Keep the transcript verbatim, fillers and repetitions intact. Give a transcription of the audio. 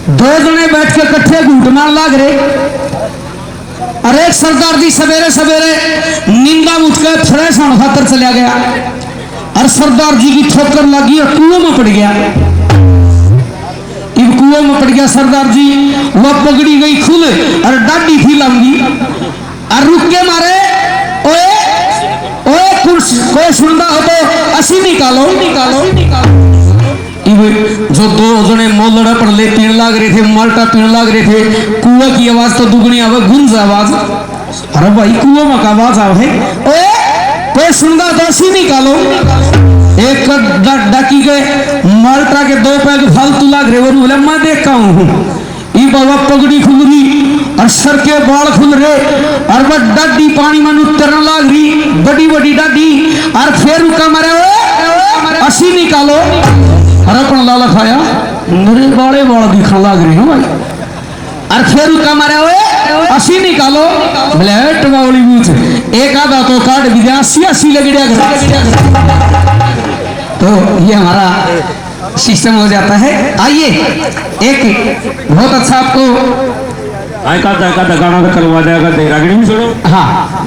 दो जने बैठ के कट्ठे घूट मार लाग रहे। और एक सरदार जी सवेरे सवेरे नींद उठ के फ्रेश होने खातर चला गया। और सरदार जी की ठोकर लगी और कुएं में पड़ गया। इब कुएं में पड़ गया सरदार जी, वह पगड़ी गई खुल और डाढ़ी थी लंबी। और रुक के मारे, "ओए, ओए, कुछ कोई सुनता हो तो असी निकालो, निकालो, निकालो।" इब जो दो जने मोलड़ा पर ले पीण लाग रहे थे, माल्टा पीण लाग रहे थे, कुआ की आवाज तो दुगनी आवे, गुंज आवाज। "अरे भाई, कुआ में का आवाज आवे है? ओए, कोई सुनता तो असी निकालो।" एक डा-, डाकी के माल्टा के दो पैग फालतू लाग रहे, वो बोले, "मैं देखा हूँ।" इब वह पगड़ी खुल रही और सर के बाल खुल रहे और वह डाढ़ी पानी में उतरने लाग रही, बड़ी बड़ी डाढ़ी। और फिर उका मारे, "ओए, असी निकालो।" और अपन लाला खाया, "मेरे बाले बाल दिखने लाग रहे हैं भाई।" और फिर उका मारे, "ओए, असी निकालो।" बोले, "हट बावली बूझ, एक आधा तो काट भी दे, असी असी लगड़िया कर।" तो ये हमारा सिस्टम हो जाता है। आइए, एक बहुत अच्छा आपको आए का, का, का गाना तो करवा देगा, दे रागड़ी भी सुनो। हाँ,